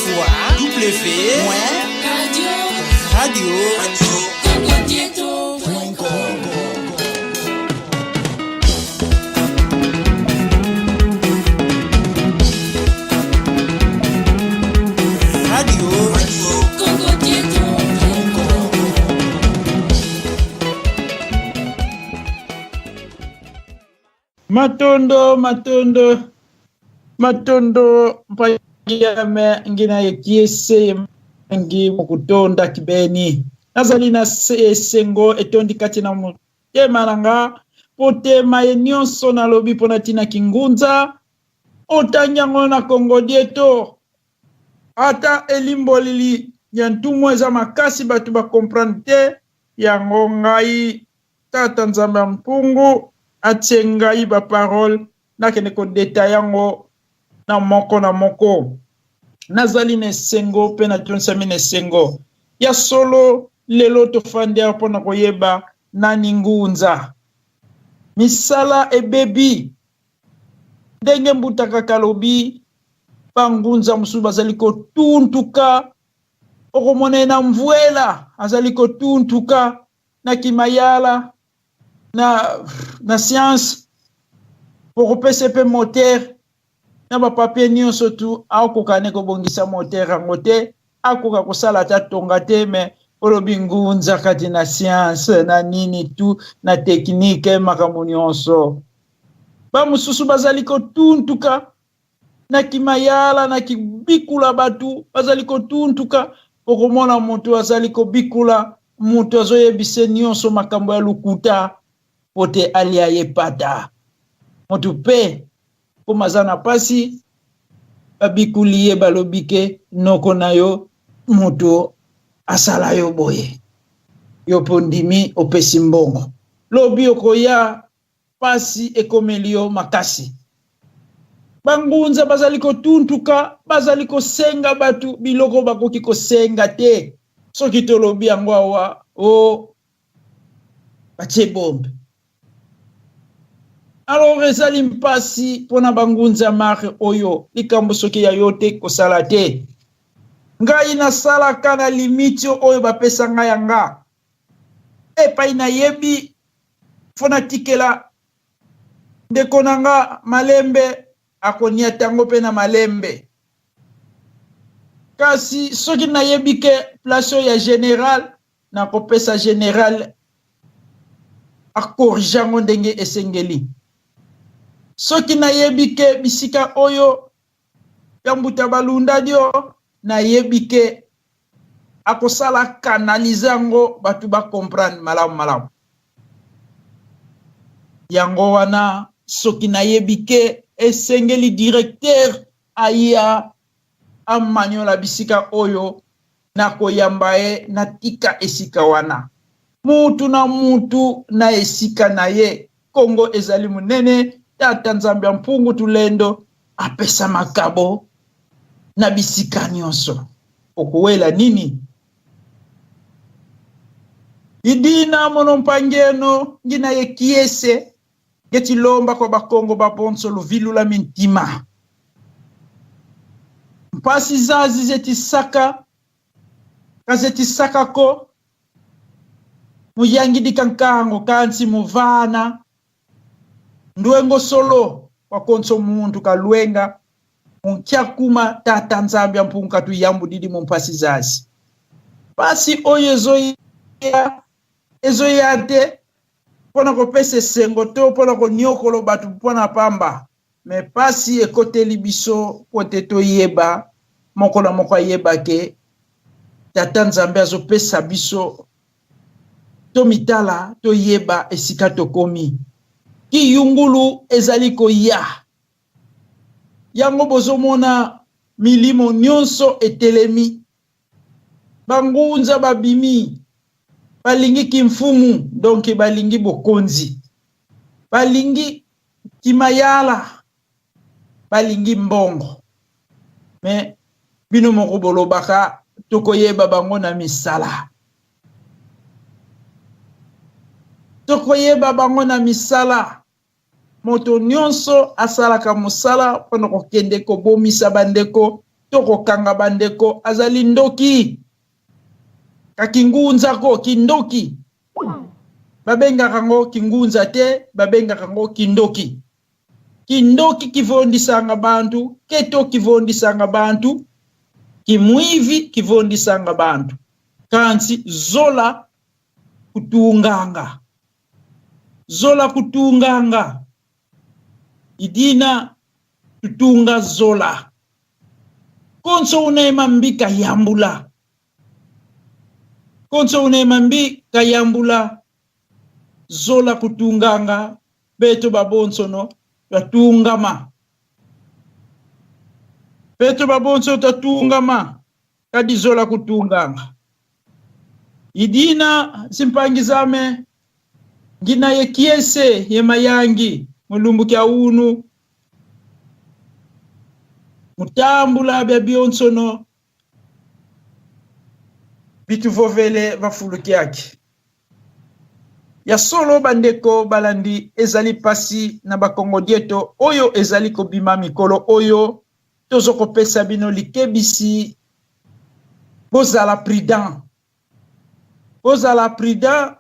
fois W point radio radio Matondo, matondo, matondo mpayame ngina yekiese ngi mukutonda kibeni. Nazali na esengo etondi kati na motema na nga po te maye nyonso nalobi mpo na ntina kingunza otangi yango na Kongo Dieto. Ata elimboleli ya ntumwa eza makasi bato ba comprendre te yango ngai Tata Nzambe ya mpungu atie ngai ba parole nakende ko detailler yango na moko na moko. Nazali na esengo mpe natondisami na esengo. Ya solo, lelo tofandi awa mpo na koyeba nani Ngunza. Misala ebebi. Ndenge Mbuta kaka alobi, ba Ngunza mosusu bazali kotuntuka, okomona ye na mvuela azali kotuntuka na kimayala na, na science bokopesa mpe moteur na bapapier nyonso tu akoka ne kobongisa moteur yango te akoka kosala ata tonga te me olobi ngunza kati na science na nini tu na teknike makambo nyonso bamosusu bazali kotuntuka na kimayala na kibikula bato bazali kotuntuka okomona moto azali kobikula moto azoyebise nyonso makambo ya lokuta po te alia ye pata moto mpe koma aza na pasi babikuli ye balobi ke noko na yo moto asala yo boye yo mpo ndimi opesi mbongo lobi okoya Pasi ekomeli yo makasi. Bangunza bazali kotuntuka, bazali kosenga bato biloko bakoki kosenga te. Soki tolobi yango awa, o oh, batie bombe. Alors ezali mpasi mpo na bangunza marke oyo likambo soki ya yo te kosala te. Ngai nasalaka na limite oyo bapesa ngai ya nga. Epai nayebi fo natikela ndeko na nga malembe akoniata yango mpe na malembe kasi soki nayebi ke place oyo ya general nakopesa general akorige yango ndenge esengeli soki nayebi ke bisika oyo ya mbuta balunda dio nayebi ke akosala canaliser yango bato ba comprendre malamu malamu. Yango wana soki nayebi ke esengeli directeur aya amanyola bisika oyo nakoyamba ye natika esika wana. Mutu na mutu na esika na ye. Kongo ezali monene, Tata Nzambe ya Mpungu Tulendo apesa makabo na bisika nyonso. Okowela nini? Idina mono mpangeno ngina ye kiese nge tilomba kwa bakongo ba bonso luvilula mintima. Mpasi zazi zetisaka kazetisaka ko muyangidika nkango kansi muvana Ndwengo solo wa konso muntu kalwenga munkyakuma tata Nzambi ya mpungu katuyambudidi mu mpasi zazi. Pasi oyo ezoya ezoya te mpo na kopesa esengo to mpo na konyokolo bato mpo na pamba, me pasi ekoteli biso mpo te toyeba moko na moko ayeba ke tata Nzambe azopesa biso Tomitala toyeba esika tokomi. Kiyungulu ezali koya. Yango bozomona milimo nyonso etelemi. Bangunza babimi. Balingi kimfumu, donc balingi bokonzi. Balingi kimayala. Balingi mbongo. Mais bino moko bolobaka tokoyeba bango na misala. Tokoyeba bango na misala. Moto nyonso asalaka mosala mpo na kokende kobomisa bandeko. Tokokanga bandeko azali ndoki. Kakingunza ko kindoki. Babengaka ngo kingunza te, babengaka ngo kindoki. Kindoki kivondisanga bantu, keto kivondisanga bantu, kimwivi kivondisanga bantu. Kansi zola kutunganga. Zola kutunganga. Idina tutunga zola. Konso unema mbi kayambula. Konso unema mbi kayambula. Zola kutunganga beto babonsono batungama. Beto babonso tatungama kadi zola kutunganga. Idina simpangizame ngina ye kiese ye mayangi mulumbu kya unu mutambula bya bionsono bituvovele bafuluki yake. Ya solo bandeko balandi ezali pasi na bakongo dieto oyo ezali kobima mikolo oyo tozokopesa bino likebisi bozala prudent. Bozala prudent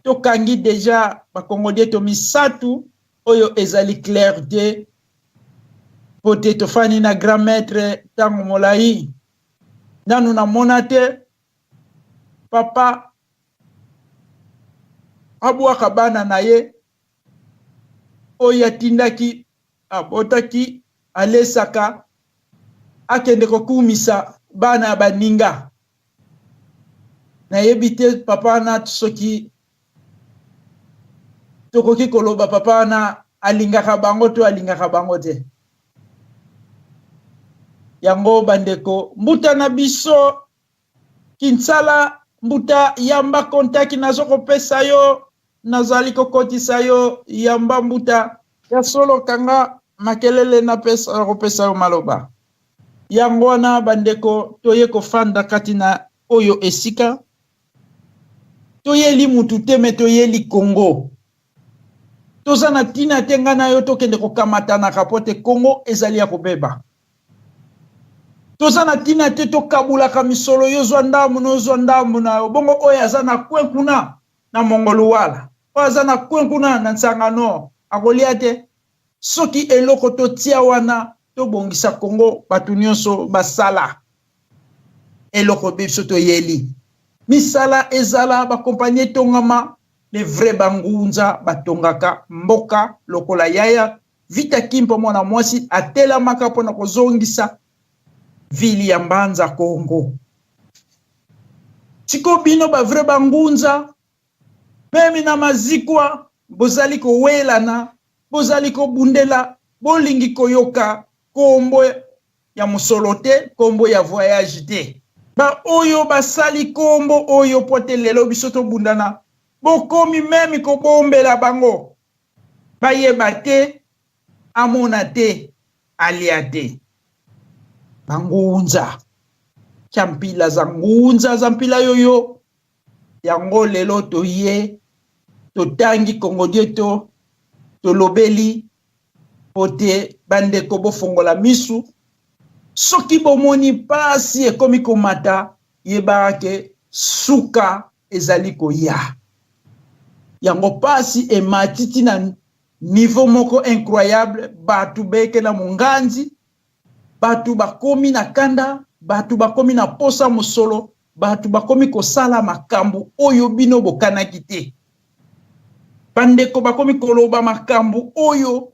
tokangi deja bakongo dieto misatu oyo ezali clair te po te tofani na grand maître tango molai nanu namona te papa abwaka bana na ye oyo atindaki abotaki alesaka akende kokumisa bana ya baninga. Nayebi te papa wana soki tokoki koloba papa wana alingaka bango to alingaka bango te. Yango bandeko mbuta na biso kinsala mbuta yamba kontaki nazokopesa yo nazali kokotisa yo yamba mbuta ya solo kanga makelele na pesa kopesa yo maloba. Yango wana bandeko toye kofanda kati na oyo esika toyeli mutu te me toyeli Congo. Toza na tina te nga na yo tokende kokamatanaka po te Congo ezali ya kobeba. Toza na tina te tokabulaka misolo yo zwa ndambu na yo zwa ndambu na yo. Bongo oyo aza na coin kuna na Mongoluwala, oyo aza na coin kuna na Nsangano akolia te. Soki eloko totia wana tobongisa Congo bato nyonso basala eloko biso toyeli. Misala ezala bakompagnie etongama, les vrais bangunza batongaka mboka lokola yaya Vita Kimpa mwana mwasi atelamaka mpona kozongisa ville ya Mbanza Congo. Siko bino ba vrai bangunza meme na mazikwa bozali kowelana, bozali kobundela, bolingi koyoka kombo ya mosolo te, kombo ya voyage te. Ba oyo basali kombo oyo po te lelo biso tobundana, bokomi meme kobombela bango bayeba te, amona te, alia te. Bangunza kya mpila za ngunza za mpila yoyo yango lelo toye totangi Congo dieto tolobeli po te bandeko bofongola misu soki bomoni pasi ekomi komata yebaka ke suka ezali koya. Yango pasi emati ti na niveau moko incroyable, batu beke na monganzi, batu bakomi na kanda, batu bakomi na posa mosolo, batu bakomi kosala makambo oyo bino bokanaki te. Bandeko bakomi koloba makambo oyo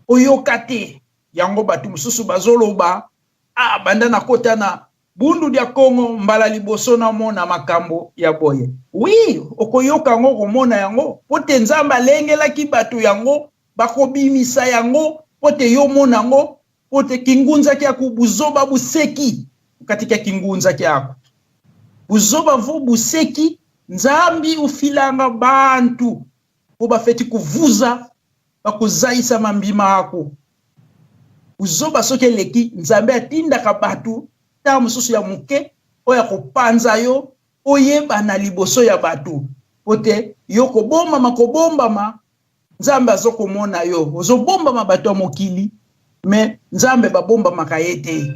oyoka te. Yango batu mosusu bazoloba, ah, banda nakota na Bundu dia Kongo mbala liboso namona makambo ya boye. Oui, okoyoka yango, okomona yango, po te Nzambe alengelaki bato yango, bakobimisa yango po te yo omona yango, po te kingunza kiaku buzoba buseki kati kia kingunza kiaku buzoba vo buseki Nzambi ufilanga bantu po bafeti kuvuza bakozaisa mambima ako buzoba soki eleki Nzambe atindaka bato ntango mosusu ya moke oyo akopanza yo oyebana liboso ya bato po te yo kobombama kobombama Nzambe azokomona yo ozobombama bato ya mokili me Nzambe babombamaka ye te.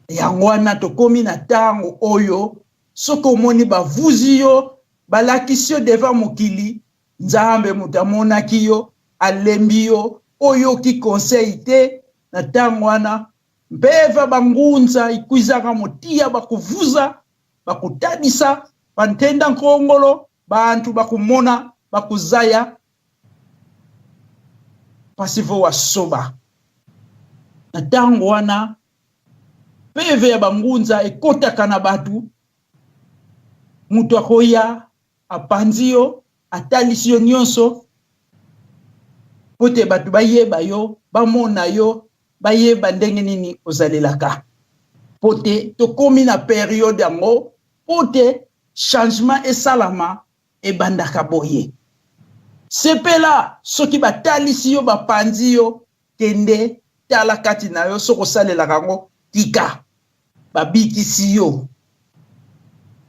Yango wana tokomi na ntango oyo soki omoni bavuzi yo, balakisi yo devant mokili, Nzambe moto amonaki yo, alembi yo, oyoki conseil te na ntango wana mpeva bangunza ikwizaka motiya bakuvuza bakutabisa bantenda nkongolo bantu bakumona bakuzaya pasi vo wasoba na ntango wana peve ya bangunza ekotaka na bato moto akoya apanzi yo atalisi yo nyonso mpo te bato bayeba yo bamona yo bayeba ndenge nini ozalelaka mpo te tokomi na periode yango mpo te changement esalama ebandaka boye sepela soki batalisi yo bapanzi yo kende tala kati na yo soki osalelaka yango tika babikisi yo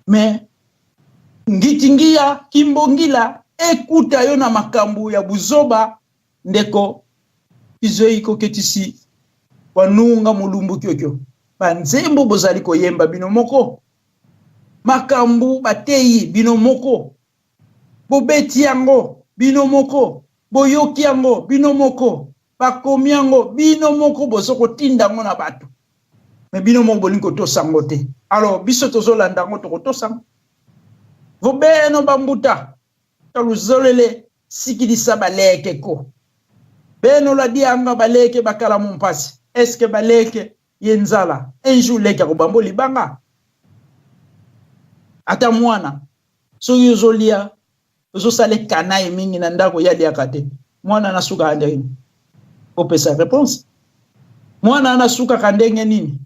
me ngitingiya kimbongila ekuta yo na makambo ya buzoba ndeko izoi koketisi wanunga molumbu kyokyo banzembo bozali koyemba bino moko makambo bateyi bino moko bobeti yango bino moko boyoki yango bino moko bakomi yango bino moko bozo kotinda yango na bato me bino moko bolingi kotosa yango te alors biso tozolanda yango tokotosa yango vobeno bambuta taluzolele sikilisa baleke ko beno ladianga baleke bakala mompasi eske baleke ye nzala un jour leke akobambo libanga ata mwana soki ozolia ozosala ekanaye mingi na ndako ye aliaka te mwana nasukaka ndenge nini opesa réponse mwana nasukaka ndenge nini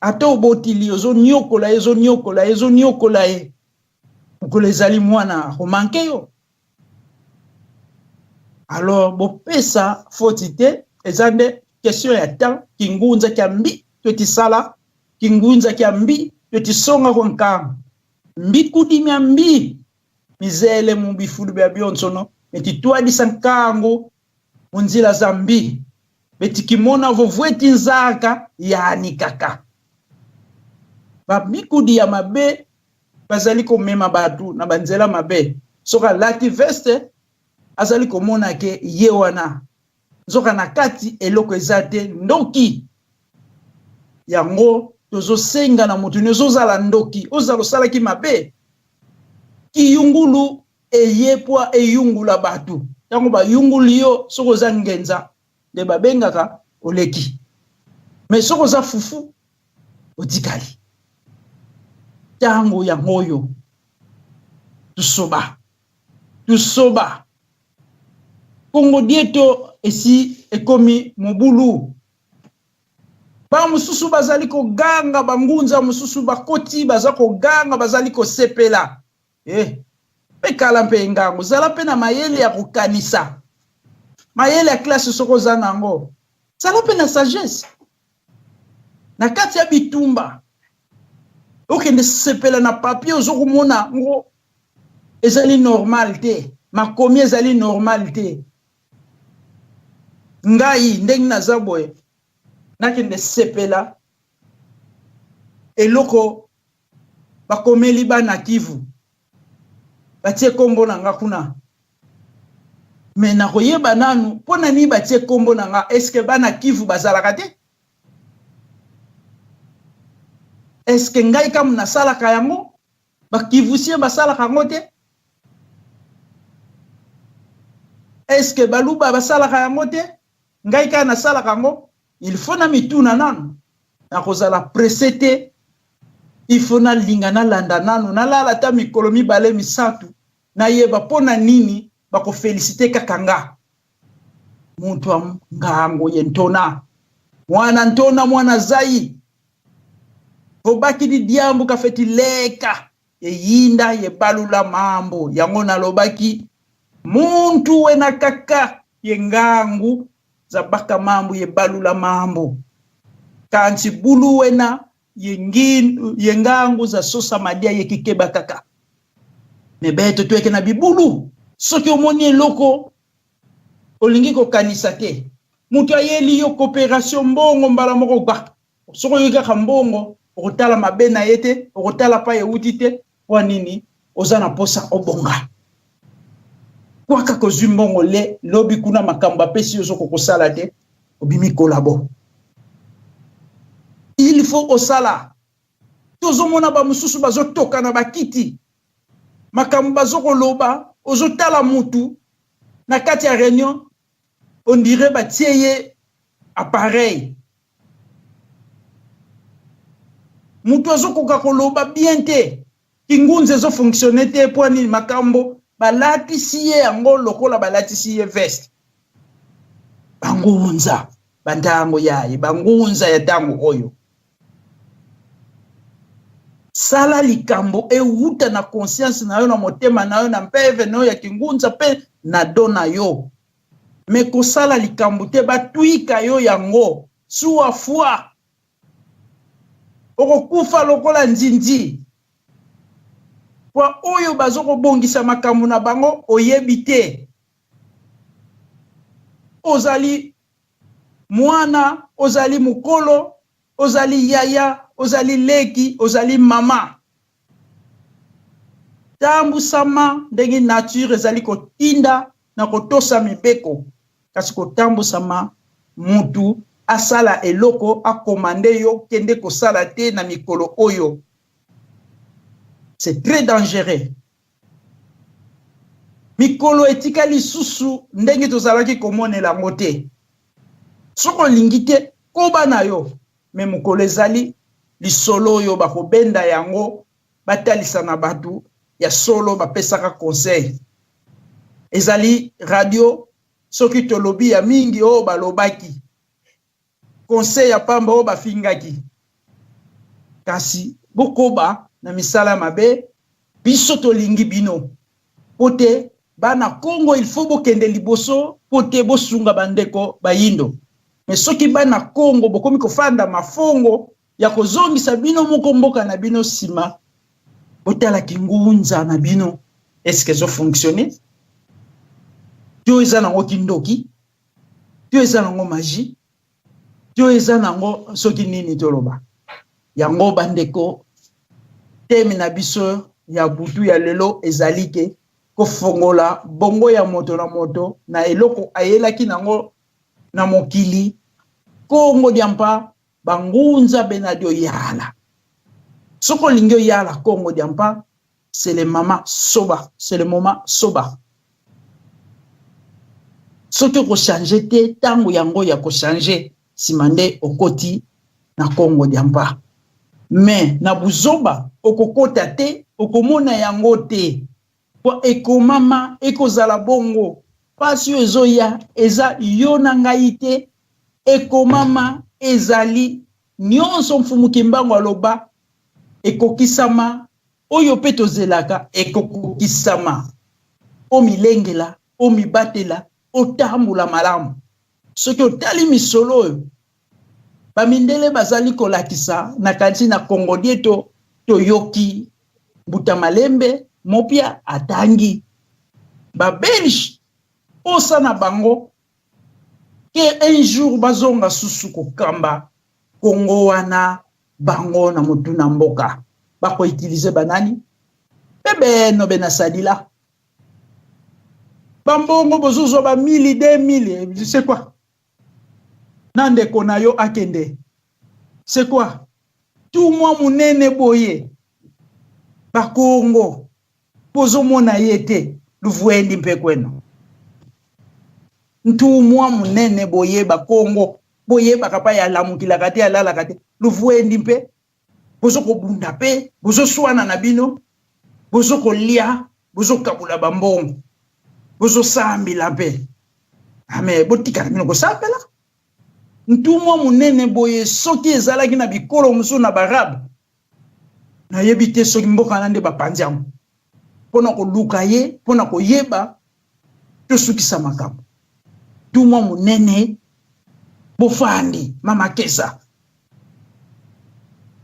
ata obotili ozoniokola ye ozoniokola ye ozoniokola ye mokolo ezali mwana akomanke yo alors bopesa foti te eza nde question ya temps kingunza kya mbi to tisala kingunza kya mbi to tisonga ko nkanga mbikudimya mbi mizele mu bifulu bya bionsono metitwadisa nkangu mu nzila za mbi betikimona vovweti nzaka yani kaka bamikudi ya mabe bazali komema bato na banzela mabe soki alati veste azali komona ke ye wana nzoka na kati eloko eza te ndoki yango tozosenga na moto nyonso ozala ndoki ozala osalaki mabe kiyungulu eye po eyungula bato ntango bayunguli yo soki oza ngenza nde babengaka oleki me soki oza fufu otikali ntango yango oyo tusoba tusoba Kongo dieto esi ekomi mobulu. Ba mosusu bazali koganga, bangunza mosusu bakoti baza koganga, bazali kosepela. Eh, mpe kala mpe engango, zala mpe na mayele ya kokanisa. Mayele ya classe soki oza na yango, zala mpe na sagesse. Na kati ya bitumba, okende sepela na papier ozo komona ngo ezali normal te makomi ezali normal te ngai ndenge naza boye nakende sepela eloko bakomeli bana Kivu batie kombo na nga kuna me nakoyeba nanu mpo na nini batie kombo na nga eske bana Kivu bazalaka te eske ngai kamu nasalaka yango Ba kivusien basalaka yango te? Est-ce que baluba basalaka yango te? Ngai kaka nasalaka yango? Il faut na mituna nanu. Nakozala presse te. Il faut nalinga nalanda nanu, nalala ata mikolo mibale misato, nayeba mpo na nini bakofelisite kaka nga. Muntu ya ngango ye ntona. Mwana ntona mwana zai. Vobakidi diambu kafeti leka eyinda yebalula mambo yango nalobaki muntu wena kaka ye ngangu zabaka mambu yebalula mambo kanti bulu wena ye ngindu ye ngangu za sosa madia ye kikeba kaka me beto tueke na bibulu soki omoni eloko olingi kokanisa te moto ayeli yo cooperation mbongo mbala moko gba. Soki oyoki kaka mbongo, okotala mabe na ye te, okotala pa ewuti te. Mpo nini? Oza na posa obonga. Kwa kaka ozwi mbongo le lobi kuna makambo apesi yo ozoko kosala te, obimi kolabo. Il faut osala. Tozomona ba mosusu bazotoka na bakiti, makambo bazokoloba, ozotala mutu na kati ya réunion, on dirait batie ye appareil. Mutu azokoka koloba bien te, kingunza ezofonctionne te. Mpo nini? Makambo balatisi ye yango lokola balatisi ye veste. Bangunza bantango yaye, bangunza ya ntango oyo. Sala likambo ewuta na conscience na yo, na motema na yo, na mpeve na yo ya kingunza mpe na do na yo. Me kosala likambo te batwika yo yango suwa fwa, okokufa lokola nzinzi. Kwa oyo bazokobongisa makambo na bango oyebi te. Ozali mwana, ozali mokolo, ozali yaya, ozali leki, ozali mama. Tambusama ndenge nature ezali kotinda na kotosa mibeko, kasi kotambusama mutu asala eloko akomande yo kende kosala te na mikolo oyo. C'est très dangereux. Mikolo etikali lisusu ndenge tozalaki komonela yango te. Soki olingi te, koba na yo. Me mokolo ezali lisolo oyo bakobenda yango, batalisa na bato ya solo bapesaka conseil. Ezali radio, soki tolobi ya mingi oyo balobaki conseil ya pamba oyo bafingaki, kasi bokoba na misala mabe. Biso tolingi bino po te bana Congo, il faut bokende liboso po te bosunga bandeko bayindo. Me soki bana Congo bokomi kofanda mafongo ya kozongisa bino moko mboka na bino nsima, botala kingunza na bino, est-ce ezofonctionne to eza nango kindoki, to eza nango magie, to eza nango soki nini toloba yango. Bandeko, teme na biso ya butu ya lelo ezali ke kofongola bongo ya moto na moto na eloko ayelaki nango na mokili. Kongo diampa, bangunza bena dio yala. Soki olingi oyala Kongo diampa, c'est le mama soba, c'est le moment soba. Soki okochange te, ntango yango ya kochange, nsima nde okoti na Kongo diampa. Me na buzoba okokota te, okomona yango te, po ekomama ekozala bongo. Mpasi oyo ezoya eza yo na ngai te, ekomama ezali nyonso. Mfumu Kimbangu aloba ekokisama, oyo mpe tozelaka ekokokisama. Omilengela, omibatela, otambola malamu. Soki otali misolo oyo bamindele bazali kolakisa na kati na Kongo dieto, toyoki mbuta malembe mopia atangi babelge posa na bango ke un jour bazonga susu kokamba Kongo wana. Bango na motu na mboka bakoutilize banani mpe beno benasalila bambongo bozozwa ba mili 2000, c'est quoi? Na ndeko na yo akende, c'est quoi? Tout mwa monene boye, bakongo bozomona ye te. Luvwendi mpe kweno ntumwa monene boye, bakongo boyebaka pa alamukilaka te, alalaka te. Luvwendi mpe bozokobunda mpe bozoswana na bino, bozokolia, bozokabula bambongo, bozosambela mpe ame botikala bino kosambela. Ntumwa monene boye, soki ezalaki na bikolo mosusu na barabe, nayebi te soki mboka na nde bapanzi yango mpona koluka ye, mpona koyeba tosukisa makambo. Ntumwa monene bofandi mama kesa,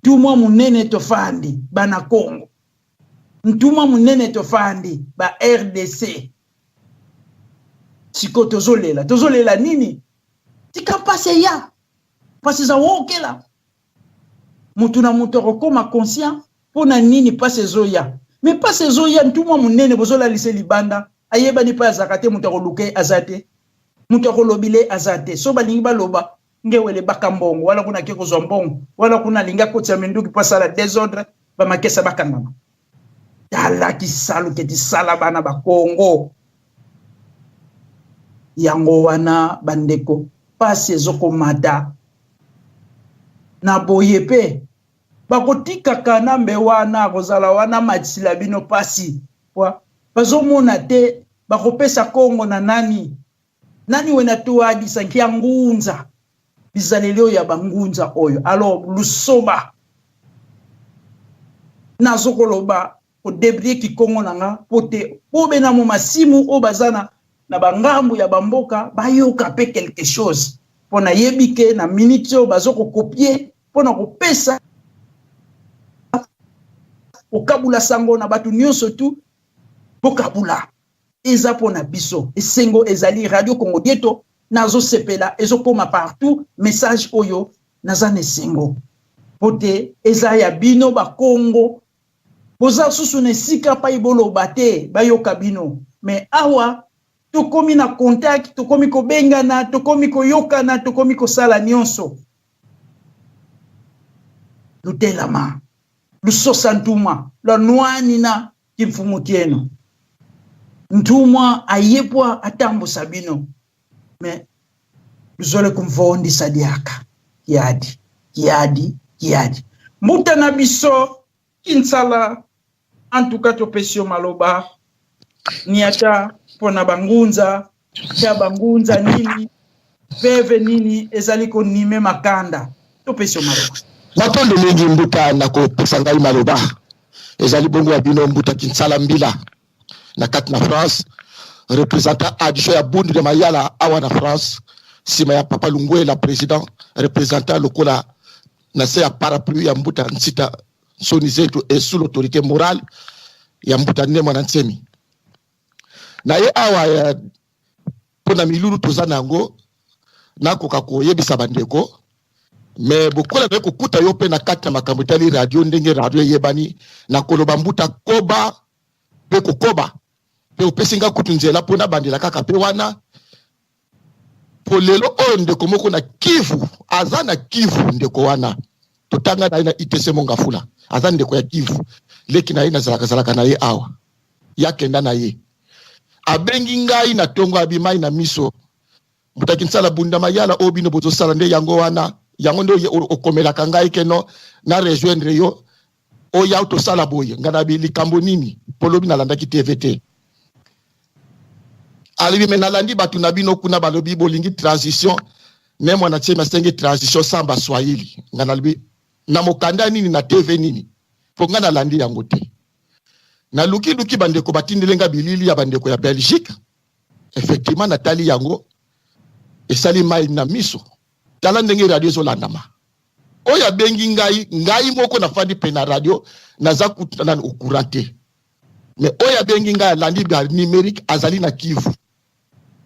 ntumwa monene tofandi bana Congo, ntumwa monene tofandi ba RDC. Sikoyo tozolela, tozolela nini? Tika mpasi eya, mpasi eza wokela. Mutu na mutu akokoma conscient mpo na nini mpasi ezoya. Me mpasi ezoya, ntumwa monene bozolalisa libanda, ayebani mpe azalaka te, moto akoluka ye aza te, moto akolobile ye aza te. So balingi baloba ngewele baka mbongo wala kuna ake kozwa mbongo wala kuna alingi akotisa minduki mpo asala desordre, bamakesa bakangama. Tala kisalu ke tisala bana ba Kongo. Yango wana bandeko, pasi ezokomata na boye pe bakotika Kanambe wana akozala wana matisila bino pasi po bazomona te bakopesa Kongo na nani nani wena tuadisa nkia ngunza bizaleli oyo ya bangunza oyo. Alors lusoba nazokoloba kodebrie kikongo na nga po te po bena mo masimu oyo baza na bangambo ya bamboka bayoka pe quelque chose po nayebi ke na minute oyo bazo kokopie mpo na kopesa kokabula sango na bato nyonso tu bokabula eza mpo na biso esengo ezali Radio Congo Dieto nazosepela ezokoma partout message oyo naza na esengo mpo te eza ya bino bakongo boza susu na esika pai boloba te bayoka bino me awa tokomi na contact, tokomi kobengana, tokomi koyokana, tokomi kosala nyonso. Lutelama lusosa ntuma lwa nwani na kimfumu kieno ntumwa ayepwa atambusa bino me luzole kumvondisa diaka kiadi kiadi kiadi mbuta na biso Kinsala en tout cas topesi yo maloba niata pona bangunza ya bangunza nini veve nini ezali konime makanda topesi yo maloba. Matondo mingi mbuta na kopesa ngai maloba. Ezali bongo ya bino mbuta Kinsala Mbila na kati na France, représentant adjoint ya Bundu de Mayala awa na France, sima ya papa Lungwela président représentant lokola na se ya parapluie ya mbuta Nsita Nsoni Zetu et sous l'autorité morale ya mbuta Ndemwa na Nsemi. Na ye awa ya mpo na milulu toza na yango, nakoka koyebisa bandeko me bokola naye kokuta yo mpe na kati ya makambo etali radio, ndenge radio eyebani na koloba mbuta koba mpe kokoba mpe opesi nga kutu nzela mpo nabandela kaka mpe wana mpo lelo oyo ndeko moko na Kivu aza na Kivu, ndeko wana totanga na ye na ITC Mongafula, aza ndeko ya Kivu, leki na ye nazalaka zalaka na ye awa, yakenda na ye abengi ngai na tongo abimai na miso mutaki nsala bunda mayala oyo bino bozosala nde yango wana, yango nde okomelaka ngai keno na rejoindre yo oya tosala boye. Ngai nabi likambo nini? Mpo lobi nalandaki TV te. Alobi me nalandi bato na bino kuna balobi bolingi transition, ne mwana Tsemi asengi transition sans baswahili. Ngai nalobi na mokanda nini na TV nini? Mpo ngai nalandi yango te. Nalukiluki bandeko batindeli nga bilili ya bandeko ya Belgique. Effectivement natali yango esali mai na miso. Tala ndenge radio ezolandama. Oyo abengi ngai, ngai moko nafandi pe na radio, naza kutu nanu au courant te. Mais oyo abengi ngai alandi ba numerique, azali na Kivu.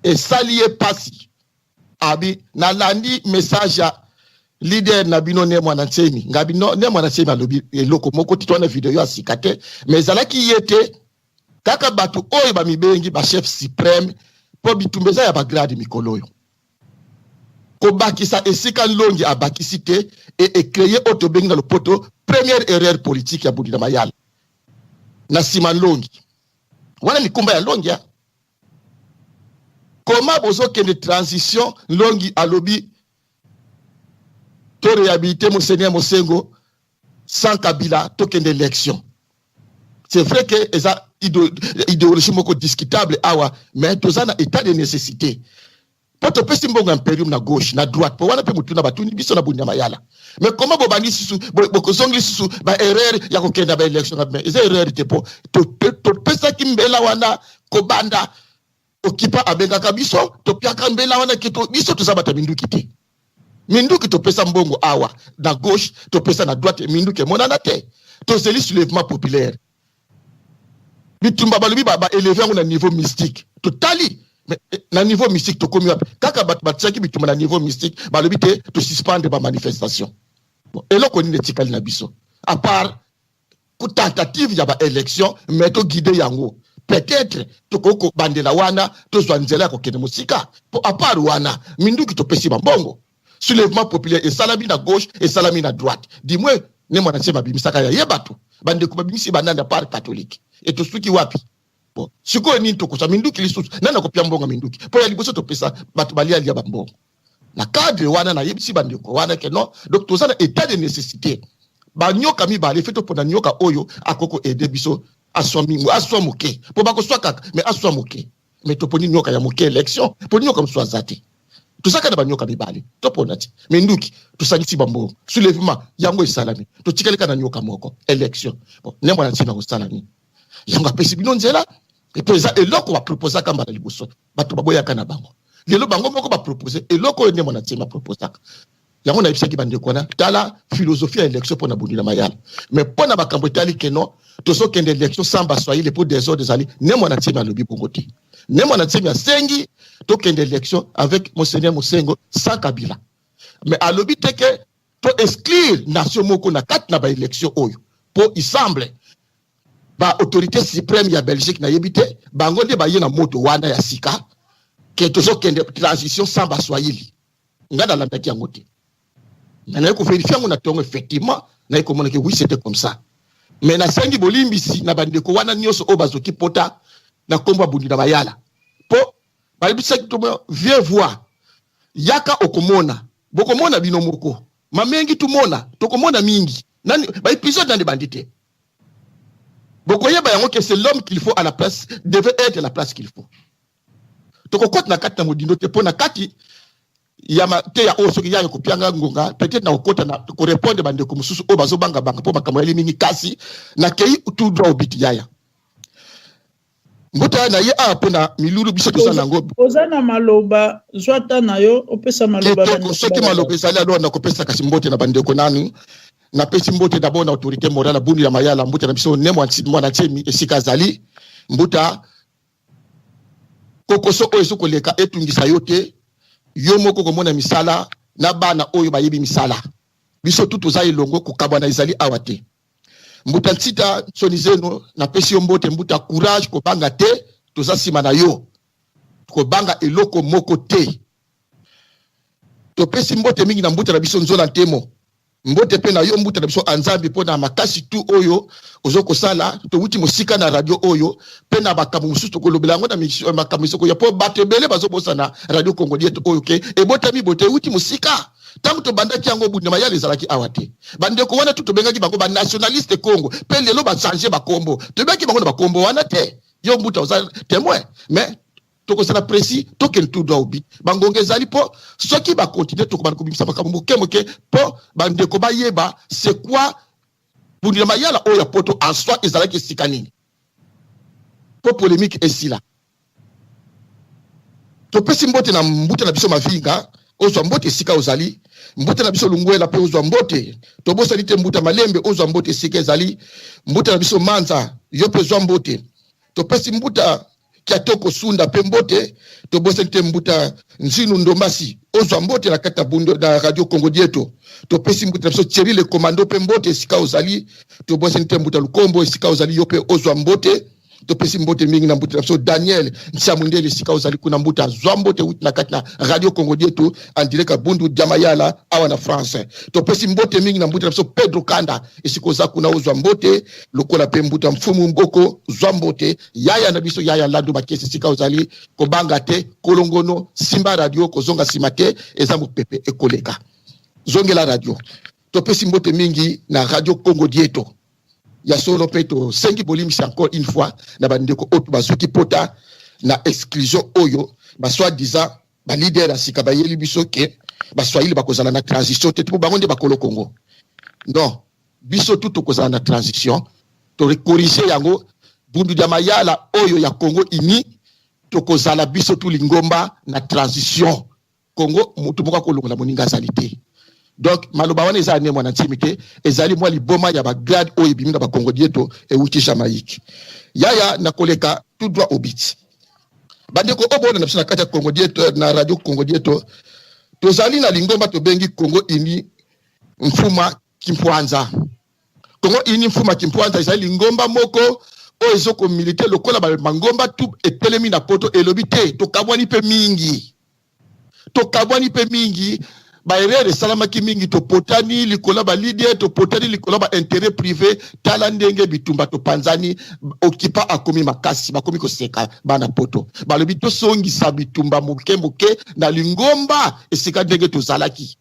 Esali ye pasi. Abi nalandi message ya leader na bino ne mwana Nsemi. Ngabi no, ne mwana Nsemi alobi eloko moko te, wana video ya sika te, mais ezalaki ye te. Kaka bato oyo bamibengi ba chef supreme po bitumba eza ya ba grade mikolo oyo. Kobakisa esika Nlongi abakisi te e ecree oyo tobengi na lopoto première erreur politique ya Budila Mayala. Na sima Nlongi. Wana mikumba ya Nlongi ya. Koma bozokende transition, Nlongi alobi to rehabiliter Monseigneur Mosengo sans Kabila tokende election. C'est vrai que eza idéologie moko discutable awa, mais toza na état de nécessité. Po topesi mbongo imperium na gauche na droite, po wana pe mutuna batuni biso na bunya mayala. Mais comment bobandi susu bokozongi lisusu ba erreur ya kokenda ba élection na mais eza erreur te po topesaki mbela wana kobanda okipa abengaka biso topiaka mbela wana ke biso toza bato ya minduki te. Minduki topesa mbongo awa na gauche topesa na droite, minduki emonana te. Tozeli soulèvement populaire. Bitumba balobi ba élever yango na niveau mystique. Totali mais na niveau mystique tokomi wapi? Kaka bato batiaki bitumba na niveau mystique balobi te to suspendre ba manifestation. Bon, eloko nini etikali na biso à part tentative ya baélection? Mais toguide yango, peut-être tokoki kobandela wana, tozwa nzela ya kokende mosika. Mpo à part wana, minduki topesi bambongo, soulèvement populaire esalami na gauche, esalami na droite. Du moins Ne Muanda Nsemi abimisaka ya ye bato, bandeko babimisi banani à part catholique? E tosuki wapi? Bon, sikoyo nini tokozwa? Minduki lisusu, nani akopia mbongo minduki? Mpo ya liboso topesa bato balialia bambongo. Na cadre wana, nayebisi bandeko wana ke non, donc toza na état de nécessité. Banyoka mibale fe, topona nyoka oyo akoki koaider biso, aswa mingi, aswa moke, mpo bakoswa kaka, mais aswa moke. Mais toponi nyoka ya moke, élection, mpo nyoka mosusu aza te. Tozaka na banyoka mibale, topona ti minduki, tosangisi bambongo, soulèvement yango esalami, totikali kaka na nyoka moko, élection. Bon, Ne Muanda Nsemi kosala nini? Yango apesi bino nzela. Epo eza eloko baproposaka mbala liboso, bato baboyaka na bango. Lelo bango moko bapropose eloko oyo Ne Muanda Nsemi baproposaka yango. Nayebisaki bandeko wana, tala philosophie ya élection mpo na Bundu dia Mayala. Mais mpo na makambo etali keno tozokende élection sans baswahili mpo désordre ezali, Ne Muanda Nsemi alobi bongo te. Ne Muanda Nsemi asengi tokende élection avec monseigneur Mosengo, sans Kabila. Mais alobi te ke to exclure nation moko na kati na baélection oyo, mpo il semble baautorité suprême ya Belgique, nayebi te, bango nde baye na moto wana ya sika ke tozokende transition sans baswahili. Ngai nalandaki yango te, mais naye kovérifier yango na ntongo. Effectivement, naye komona ke oui, c'était comme ça. Mais nasengi bolimbisi na bandeko wana nyonso oyo bazoki pota na nkombo ya Bundu na Mayala, mpo bayebisaki to viens voir, yaka okomona, bokomona bino moko mamengi, tumona, tokomona mingi nani baépisode nani bandi te. Bokoyeba yango ke c'est l'homme qu'il faut à la place, devait être à la place qu'il faut. Tokokota na kati na modindo te, mpo na kati ya te ya oyo soki yaya kopianga ngonga, peut-être na kokota na korépondre bandeko mosusu oyo bazobangabanga mpo makambo yali mingi. Kasi nakei tout droit au but. Yaya mbuta na ye awa mpo na milulu biso toza nango. Oza na maloba, zwa ata na yo opesa maloba. Kitoko, soki maloba ezali, alors nakopesa. Kasi mbote na bandeko nanu, napesi mbote d'abord na autorité morale Bundu ya Mayala, mbuta na biso Ne Muanda Nsemi esika azali. Mbuta, kokoso oyo ezokoleka etungisa yo te. Yo moko komona misala na bana oyo bayebi misala. Biso tu toza elongo, kokabwana ezali awa te. Mbuta Nsita Soni Zeno, napesi yo mbote. Mbuta, courage, kobanga te, toza nsima na yo, kobanga eloko moko te. Topesi mbote mingi na mbuta na biso Nzola Ntemo. Mbote mpe na yo, mbuta na biso Anzambi, mpo na makasi tu oyo ozo kosala. Towuti mosika na radio oyo mpe na makambo mosusu, tokolobela yango na makambo ezokoya, mpo bato ebele bazobosana Radio Congo Dieto oyo ke ebotami bote, ewuti mosika. Ntango tobandaki yango, Bundu Mayala ezalaki awa te. Bandeko wana tu tobengaki bango banationaliste Congo, mpe lelo bachange bakombo. Tobengaki bango na bakombo wana te. Yo mbuta oza témoin. Mais tokozala précis, tokende tout droit au but. Bangonga ezali, mpo soki bakontinue, tokobanda kobimisa makambo moke moke mpo bandeko bayeba c'est quoi Bundu na Mayala oyo ya poto en soi ezalaki esika nini, mpo polémique esila. Topesi mbote na mbuta na biso Mavinga, ozwa mbote esika ozali. Mbuta na biso Lungwela mpe ozwa mbote. Tobosani te mbuta Malembe, ozwa mbote esika ezali. Mbuta na biso Manza, yo mpe ozwa mbote. Topesi mbuta Kiatoko Sunda mpe mbote. Tobosani te mbuta Nzinu Ndombasi, ozwa mbote na kati ya Bundo na Radio Congo Dieto. Topesi mbuta na biso Thierry le Commando mpe mbote esika ozali. Tobosani te mbuta Lukombo, esika ozali, yo mpe ozwa mbote. Topesi mbote mingi na mbuta na biso Daniel Nsiamundele, esika ozali kuna. Mbuta, azwa mbote wuti na kati na Radio Congo Dieto en direct ya Bundu dia Mayala awa na France. Topesi mbote mingi na mbuta na biso Pedro Kanda, esika oza kuna, ozwa mbote. Lokola mpe mbuta Mfumu Mboko, zwa mbote. Yaya na biso, yaya Landu Bakesi, esika ozali, kobanga te, kolongono, simba radio, kozonga nsima te, eza mopepe ekoleka, zongela radio. Topesi mbote mingi na Radio Congo Dieto ya solo, mpe tosengi bolimbisi encore une fois na bandeko oyo bazwaki pota na exclusion oyo basoi-disant baleader ya sika bayeli biso ke baswahili bakozala na transition te, mpo bango nde bakolo Congo. Non, biso tu tokozala na transition. Tocorriger yango, Bundu dia Mayala oyo ya Congo uni, tokozala biso tu lingomba na transition. Congo, motu moko akolongola moninga azali te. Donc maloba wana eza Ne Muanda Nsemi te, ezali mwa liboma ya bagrade oyo ebimi na bakongo Dieto, ewuti Jamaïque. Yaya, nakoleka tout droit au but. Bandeko oyo bona na biso na kati ya Congo Dieto, na Radio Congo Dieto, tozali na lingomba tobengi Congo Uni. Mfuma Kimpwanza. Congo Uni Mfuma Kimpwanza ezali lingomba moko oyo ezokomilite lokola mangomba tu etelemi na poto elobi te tokabwani mpe mingi tokabwani mpe mingi baerreur esalamaki mingi topotani likolo ya baleader topotani likolo ya baintérêt privé tala ndenge bitumba topanzani okipa akomi makasi bakomi koseka bana poto balobi tosongisa bitumba moke moke na lingomba esika ndenge tozalaki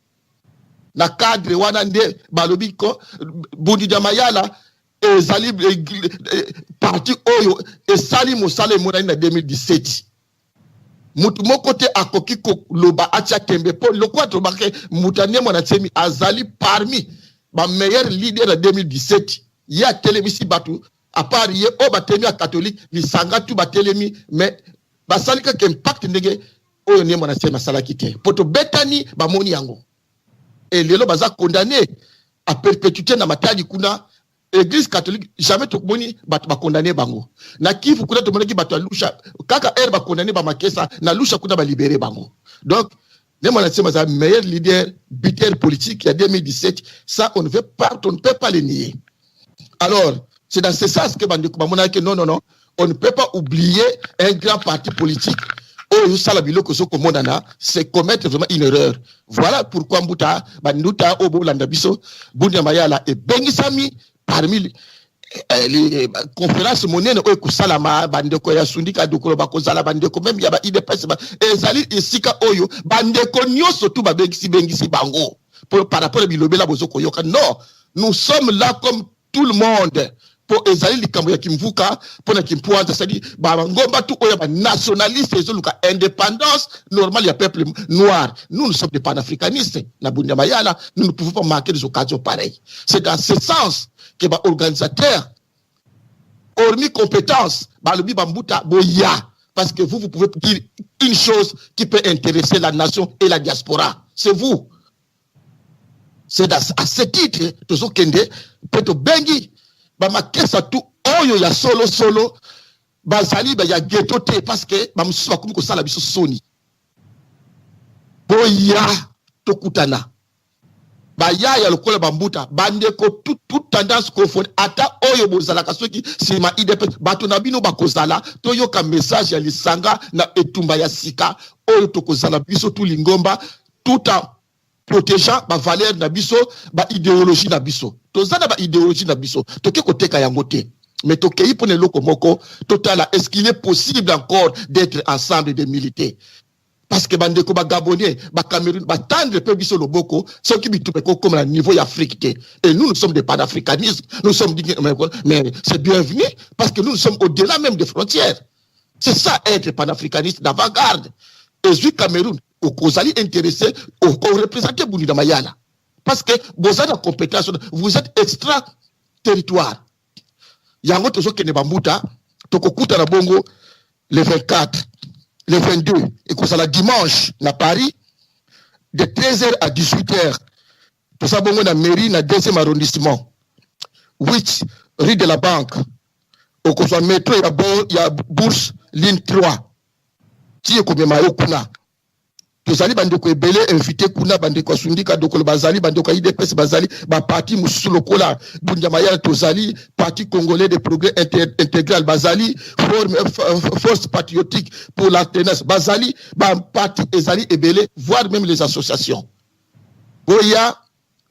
na cadre wana nde balobi ko Bundu dia Mayala ezali eh, eh, parti oyo esali mosala emonani na 2017 moto moko te akoki koloba atia tembe mpo lokola tolobaka moto anie mwana nsemi azali parmi bameilleur leader ya 2017 ye atelemisi bato apart ye oyo batelemi ya catholique lisanga tu batelemi mais basali kaka impact ndenge oyo nie mwana nsemi asalaki te mpo tobetani bamoni yango e lelo baza condamné à perpétuité na matadi kuna église catholique jamais tokomoni bato bakondane bango na kivu kuna tomonaki bato ya lusha kaka heure bakondane bamakesa na lusha kuna balibere bango donc ne mwana nsemi aza meilleur leader buteur politique ya 2017 ça on ne veut pas on ne peut pas le nier alors c'est dans ce sens que bandeko bamonaki non non non on ne peut pas oublier un grand parti politique oyo osala biloko ozokomonana c'est commettre vraiment une erreur voilà pourquoi mbuta banduta oyo bolanda biso Bundu dia Mayala ebengisami parmi eh, les conférence monene oyo ekosalama bandeko ya sundika dokolo bakozala bandeko même ya ba UDPS ezali esika oyo bandeko nyonso tu babengisi bengisi bango par rapport ya bilobela bozokoyoka non nous sommes là comme tout le monde mpo ezali likambo ya kimvuka mpo na kimpwanza c'est-à-dire bangomba tu oyo banationaliste ezoluka indépendance normale ya peuple noir nous nous sommes des panafricanistes na Bundu dia Mayala nous ne pouvons pas manquer des occasions pareilles c'est dans ce sens que baorganisateur hormis compétence balobi bambuta boya parce que vous vous pouvez dire une chose qui peut intéresser la nation et la diaspora c'est vous c'est à ce titre tozokende mpe tobengi bamakesa tu oyo ya solosolo bazali ya ghetto te parce que bamosusu bakomi kosala biso soni boya tokutana bayaya lokola bambuta bandeko toute tout tendance confondue ata oyo bozalaka soki nsima UDPS bato na bino bakozala toyoka message ya lisanga na etumba ya sika oyo tokozala biso tu lingomba tout en protégeant bavaleur na biso baidéologie na biso toza na baidéologie na biso toke koteka yango te mais tokei mpona eloko moko totala est-ce qu'il est possible encore d'être ensemble de militer parce que bandeko bagabonais bacameroun batendre mpe biso loboko soki bitumba ekokoma na niveau ya afrique te et nous nous sommes des panafricanistes nous sommes mais c'est bienvenu parce que nous nous sommes au-delà même des frontières c'est ça être panafricaniste d'avant-garde ezwi cameroun okozali intéressé oreprésente Bundu dia Mayala parce que boza na compétence vous êtes extra territoire yango tozokende bambuta tokokutana bongo le 24 le 22 ekozala dimanche na paris de 13h à 18h toza bongo na mairie na deuxième arrondissement 8 rue de la banque okozwa métro ya, bo, ya bourse ligne 3 ti ekomema yo kuna tozali bandeko ebele invité kuna bandeko ya sundika dokolo bazali bandeko ya UDPS bazali baparti mosusu lokola Bundu dia Mayala tozali parti congolais de progrès inter, intégral bazali forme, force patriotique pour l'alternance bazali baparti ezali ebele voire même les associations boya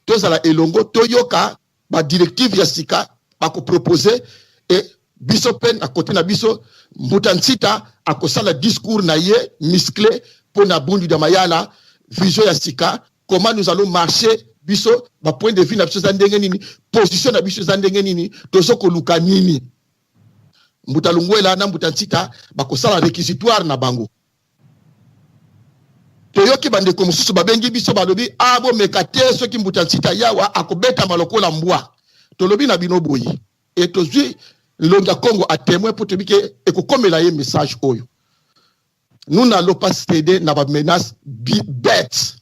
tozala elongo toyoka badirective ya sika bakopropose e biso mpe na kote na biso mbuta nsita akosala discours na ye musclé mpo na Bundu dia Mayala vision ya sika comment nous allons marcher biso bapoint de vue na biso eza ndenge nini position na biso eza ndenge nini tozo koluka nini mbuta lungwela na mbuta ntika bakosala réquisitoire na bango toyoki bandeko mosusu babengi biso balobi a bomeka te soki mbuta nsita yawa akobetama lokola mbwa tolobi na bino boye e tozwi nlongi ya congo à témoin mpo toyebi ke ekokomela ye message oyo nous n'allons pas céder na bamenace bête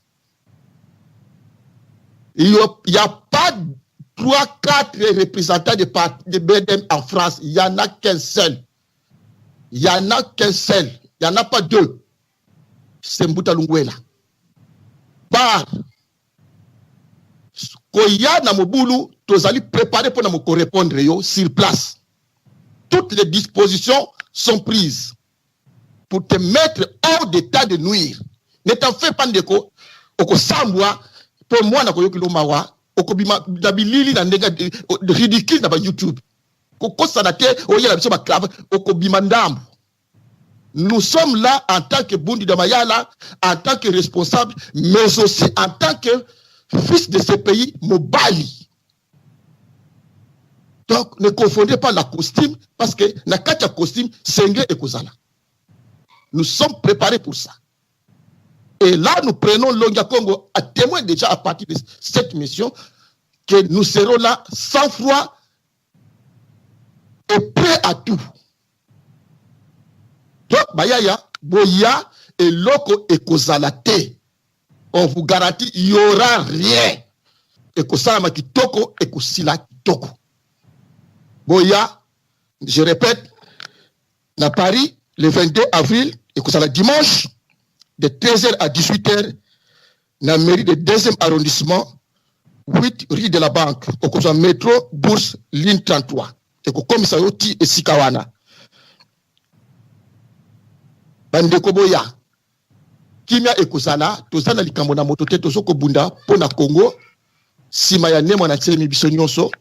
il n'y a pas trois quatre représentants de, de BDM en France il y en a qu'un seul il y en a qu'un seul il y en a pas deux c'est Mbuta Lungwela par Koya na mobulu, tozali préparé mpona korépondre yo sur place. Toutes les dispositions sont prises pour te mettre hors d'état de nuire. Ne t'en fais pas, ndeko, okosambwa mpo mwana koyokilo mawa, okobima na bilili na ndenge ridicule na ba YouTube. Kokosana te, oyela biso baclave, okobima ndambo. Nous sommes là en tant que Bundu de Mayala, en tant que responsable, mais aussi en tant que fils de ce pays, mobali. Donc, ne confondez pas la costume, parce que na kati ya costume, senge ekozala. Nous sommes préparés pour ça. Et là, nous prenons Longia Congo à témoin déjà à partir de cette mission, que nous serons là sans froid et prêts à tout. Donc, bayaya, boya, eloko ekozala te. On vous garantit, il n'y aura rien. Ekosalama kitoko, ekosila kitoko. Boya, je répète, na Paris, le 22 avril, ekozala dimanche, de 13h à 18h, na mairie de 2e arrondissement, 8 rue de la Banque, okozwa métro Bourse, ligne 33. Ekokomisa yo ti esika wana. Bandeko boya, kimia ekozala, toza na likambo na moto te, tozo kobunda mpo na Congo, nsima ya Nemo na Nsemi, biso nyonso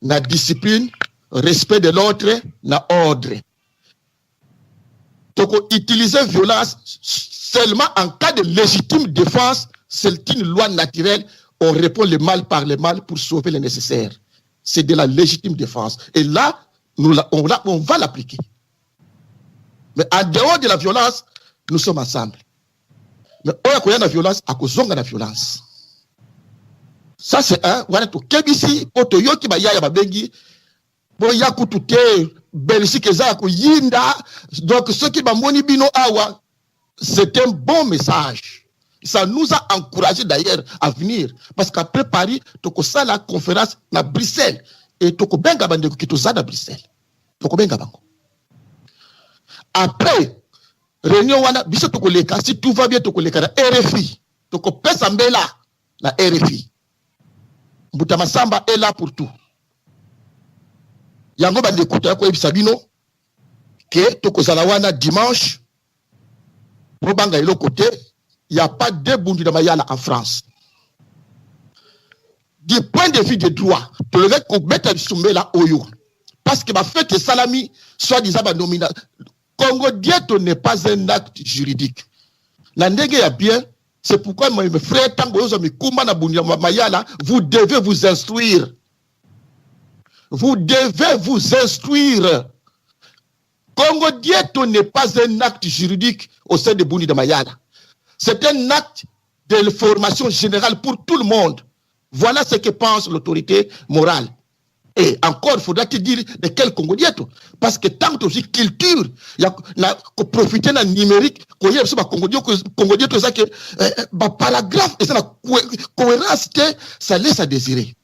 na discipline, respect de l'autre, na ordre. Toko utiliser violence seulement en cas de légitime défense. C'est une loi naturelle, on répond le mal par le mal pour sauver le nécessaire. C'est de la légitime défense. Et là, nous, on va l'appliquer. Mais en dehors de la violence, nous sommes ensemble. Mais oyo akoya na violence, akozonga na violence. Ça, c'est un. Wana tokebisi mpo toyoki bayaya babengi boya kutu te, Belgique eza ya koyinda. Donc soki bamoni bino awa, c'est un bon message. Ça nous a encouragé d'ailleurs à venir, parce qu'après Paris, tokosala conférence na Bruxelles et tokobenga bandeko ki toza na Bruxelles, tokobenga bango. Après réunion wana, biso tokoleka, si tout va bien, tokoleka na RFI, tokopesa mbela na RFI. Mbuta Masamba est là pour tout. Yango bandeko, toya koyebisa bino ke tokozala wana dimanche. Bobanga eloko te, y a pas deux Bundu na Mayala en France. Du point de vue de droit, tolongaki kobeta biso mbela oyo parce que bafete esalami, soi-disant banomina. Congo Dieto n'est pas un acte juridique na ndenge ya bien. C'est pourquoi, mes frères, ntango ozwa mikumba na Bundu ya Mayala, vous devez vous instruire, vous devez vous instruire. Congo Dieto n'est pas un acte juridique au sein de Bundu de Mayala. C'est un acte de formation générale pour tout le monde. Voilà ce que pense l'autorité morale. Et encore, il faudra te dire de quel Congo Dieto. Parce que tant que aussi culture, il y a profiter na numérique, koyeba biso ba Congo Dieto, Congo Dieto eza que ba paragraphe eza na cohérence te, ça laisse à désirer.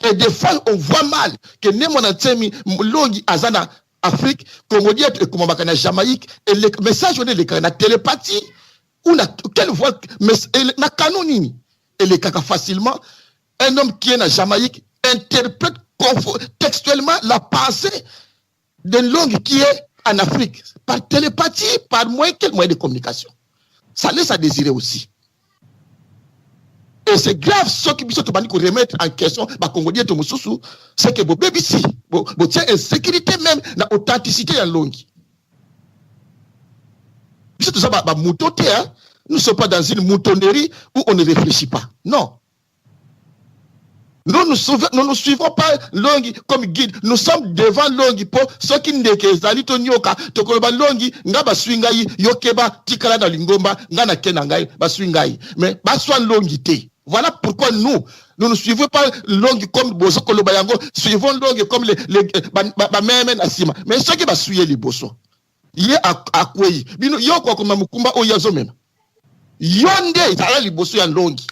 Et des fois, on voit mal que Nemo na Nsemi, Longi aza na Afrique, Congo Dieto ekomamaka na Jamaïque, et le message wana elekaka na télépathie ou na quelle voie, mais na canon nini elekaka facilement. Un homme qui est na Jamaïque interprète textuellement la pensée de Longi qui est en Afrique par télépathie, par moyen, quel moyen de communication? Ça laisse à désirer aussi. Et c'est grave, ce qui biso tobandi ko remettre en question ba Congo Dieto mosusu, c'est que bobebisi botia insécurité même na authenticité ya Longi. Biso toza ba mouton te, hein? Nous ne sommes pas dans une moutonnerie où on ne réfléchit pas. Non. Nous ne suivons pas Longi comme guide. Nous sommes devant Longi po soki ndeke ezali to nyoka, tokoloba Longi nga baswi ngai, yokeba tikala na lingomba nga na ke na ngai baswi ngai. Mais baswa Longi te. Voilà pourquoi nous, nous ne suivons pas Longi comme bozo koloba yango, suivons Longi comme les ba meme na sima. Mais soki baswi ye liboso, ye akwei. Bino yo kokoma mukumba oyo azomema. Yo nde ezala liboso ya Longi.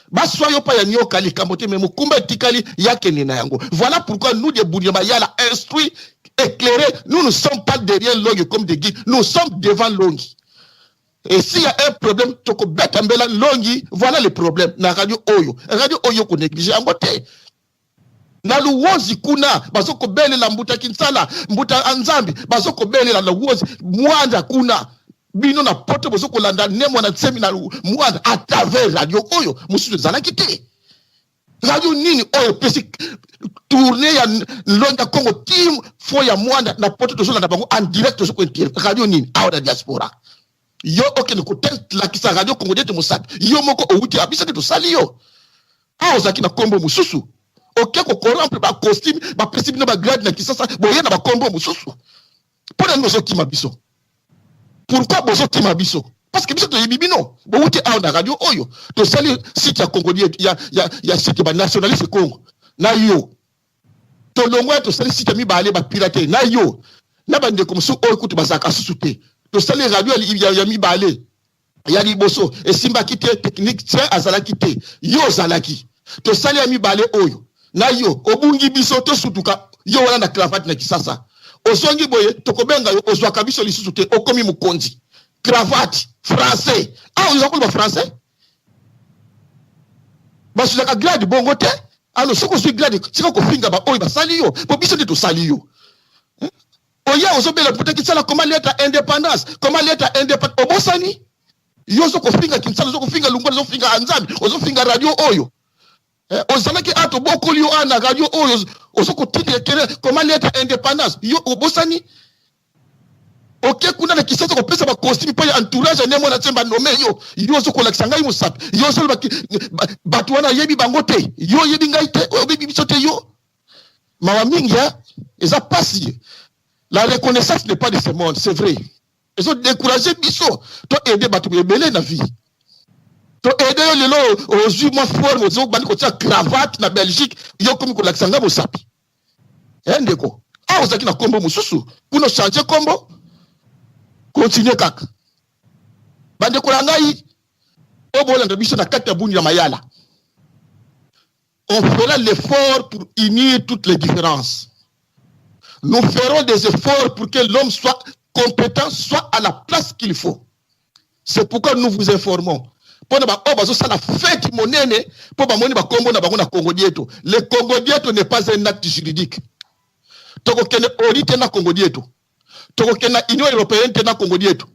Baswa yo pa ya nyoka likambo te, mais mokumba etikali yakende na yango. Voilà pourquoi nous de Bundu Mayala, instruits, éclairés, nous ne sommes pas derrière Longi comme des guides, nous sommes devant Longi. Et s'il y a un problème, tokobeta mbela longi, voilà le problème na radio oyo. Radio oyo ko négliger yango te. Na Luwozi kuna bazokobelela mbuta Kinsala, mbuta Nzambi, bazokobelela Luwozi Mwanda kuna. Bino na poto bozokolanda Ne Muanda Nsemi na Mwanda à travers radio oyo mosusu ezalaki te. Radio nini oyo epesi tournée ya Longi ya Congo team fo ya Mwanda na poto, tozolanda bango en direct, tozokointer radio nini awa na diaspora? Yo okende kotelakisa radio Congo Dieto mosapi, yo moko owuti biso te, tosali yo awa, ozalaki na nkombo mosusu, oke kocorrompre bacostume, bapesi bino bagrade na Kisasa, boye na bakombo mosusu. Mpo na nini ozokima biso? Pourquoi bozokima biso? Parce que biso toyebi bino, bowuti awa na radio oyo. Tosali site ya Congo ya site banationaliste Congo na yo, tolongwa, tosali site ya mibale bapirate na yo na bandeko mosusu oyo kutu bazalaka susu te. Tosali radio ya mibale, ya liboso esimbaki te, technicien azalaki te, yo ozalaki. Tosali ya mibale oyo na yo, obungi biso, tosutuka yo wana na cravate na Kisasa, ozongi boye, tokobenga yo, ozwaka biso lisusu te, okomi mokonzi, cravate français. Awa oza koloba français, basuzaka grade bongo te. Alors soki ozwi grade, tika kofinga baoyo basali yo, po biso nde tosali yo. Oya ozobela mputa Kinsala, koma lettre indépendance, koma lettre indépendance, obosani. Yo ozokofinga Kinsala, ozokofinga Lungwana, ozofinga Nzambe, ozofinga radio oyo. Ozalaki a tobokoli yo a na radio oyo, ozokotindela kele koma lettre indépendance, yo obosani. Oke kuna na Kisasa kopesa bacostume mpo ya entourage ya Ne Muanda Nsemi, banome yo. Yo ozokolakisa ngai mosapi, yo ozoloba bato wana oyebi bango te, yo oyebi ngai te, oyebi biso te. Yo mawa mingi, eza pasi. La reconnaissance n'est pas de ce monde, c'est vrai, ezodécourage biso. To aide bato ebele na vie, to aide yo, lelo ozwi mwa forme, ozobandi kotia cravate na Belgique, yo komi kolakisa ngai mosapi. Ndeko, awa ozalaki na nkombo mosusu, kuna ochange nkombo, continue kaka. Bandeko na ngai oyo bolanda biso na kati ya Bundu ya Mayala, on fera l'effort pour unir toutes les différences. Nous ferons des efforts pour que l'homme soit compétent, soit à la place qu'il faut. C'est pourquoi nous vous informons, mpona baoyo bazosala fête monene mpo bamoni bakombo na bango na Congo Dieto. Le Congo Dieto n'est pas un acte juridique. Tokokende ONU te na Congo Dieto, tokokende na Union européenne te na Congo Dieto,